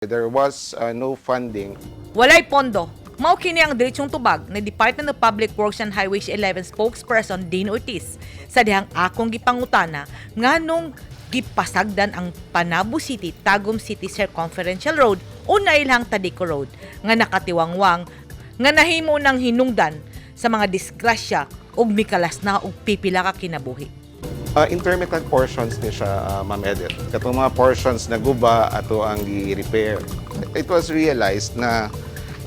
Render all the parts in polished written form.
There was no funding. Walay pondo. Mao kini ang diretsong tubag ni Department of Public Works and Highways 11 spokesperson Dean Ortiz sa dihang akong gipangutana nganong gipasagdan ang Panabo City, Tagum City Circumferential Road o nailang Tadeco Road nga nakatiwangwang nga nahimo ng hinungdan sa mga disgrasya ug mikalas na og pipila ka kinabuhi. Intermittent portions ni siya, Ma'am Edith. Katong mga portions na guba, ato ang gi-repair. It was realized na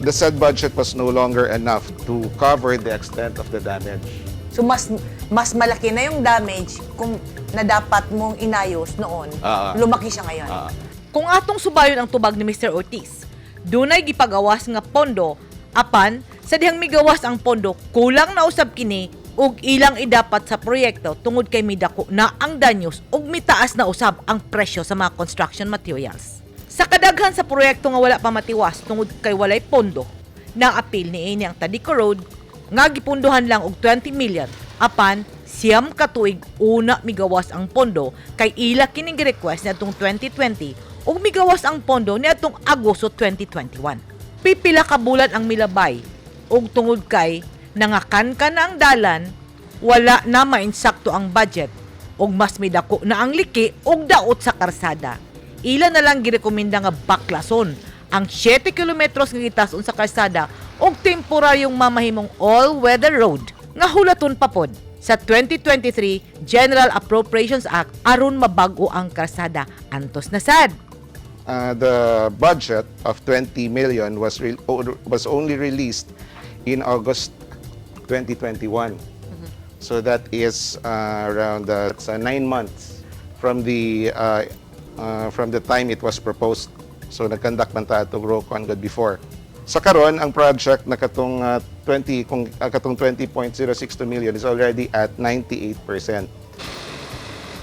the said budget was no longer enough to cover the extent of the damage. So mas malaki na yung damage kung na dapat mong inayos noon. Lumaki siya ngayon. Kung atong subayon ang tubag ni Mr. Ortiz, dunay gipagawas nga pondo apan sa dihang migawas ang pondo, kulang na usab kini ug ilang idapat sa proyekto tungod kay midako na ang danyos ug mitaas na usab ang presyo sa mga construction materials. Sa kadaghan sa proyekto nga wala pa matiwas tungod kay walay pondo, naapil niini ang Tadeco Road nga gipunduhan lang og 20 million apan 9 ka tuig una migawas ang pondo kay ila kining request niadtong 2020 ug migawas ang pondo niadtong Agosto 2021. Pipila ka bulan ang milabay ug tungod kay nangakankan na ang dalan, wala na mainsakto ang budget ug mas midako na ang liki ug daot sa karsada. Ila na lang girekomenda nga baklason ang 7 kilometros nga gitason sa karsada ug temporaryong mamahimong all-weather road nga hulaton pa pod sa 2023 General Appropriations Act aron mabag-o ang karsada. Antos na sad. The budget of 20 million was only released in August 2021. So that is around 9 months from the time it was proposed. So nag-conduct man ta atong ROCON gud before. Sa karon, ang project na katong 20 kung katong 20.062 million is already at 98%.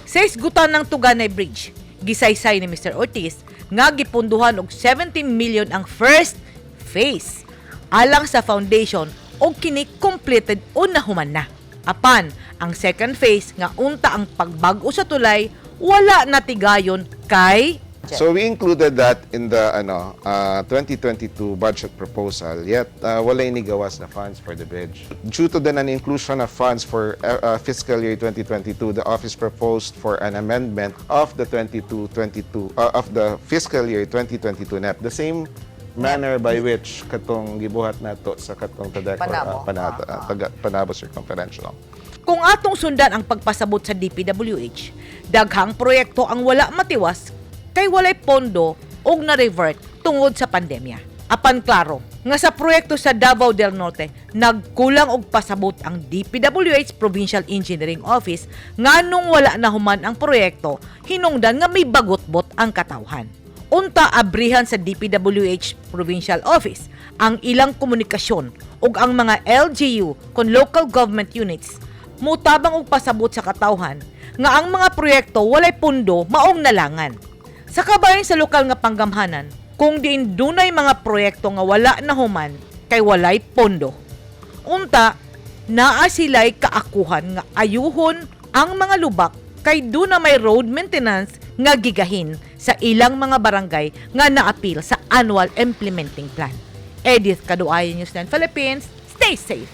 Sa isgutan ng Tuganay Bridge, gisaysay ni Mr. Ortiz nga gipunduhan og 70 million ang first phase alang sa foundation og kini completed o nahuman na. Apan, ang second phase nga unta ang pagbag-o sa tulay, wala na tigayon kay So we included that in the ano 2022 budget proposal, yet wala inigawas na funds for the bridge. Due to the non-inclusion of funds for fiscal year 2022, the office proposed for an amendment of the 22-22 of the fiscal year 2022 NEP. The same manner by which katong gibuhat nato sa katong Tadeco, Panabo. Panabo Circumferential. Kung atong sundan ang pagpasabot sa DPWH, daghang proyekto ang wala matiwas kay walay pondo ug na-revert tungod sa pandemya. Apan klaro nga sa proyekto sa Davao del Norte, nagkulang og pasabot ang DPWH Provincial Engineering Office nganong wala na human ang proyekto, hinungdan nga may bagotbot ang katawhan. Unta abrihan sa DPWH Provincial Office ang ilang komunikasyon ug ang mga LGU kon local government units mutabang og pasabot sa katawhan nga ang mga proyekto walay pundo maong nalangan. Sa kabahin sa lokal nga panggamhanan, kung diin dunay mga proyekto nga wala na human kay walay pondo. Unta, naa sila'y kaakuhan nga ayuhon ang mga lubak kay duna may road maintenance nga gigahin sa ilang mga barangay nga naapil sa annual implementing plan. Edith Kaduayan, News 9 Philippines, stay safe.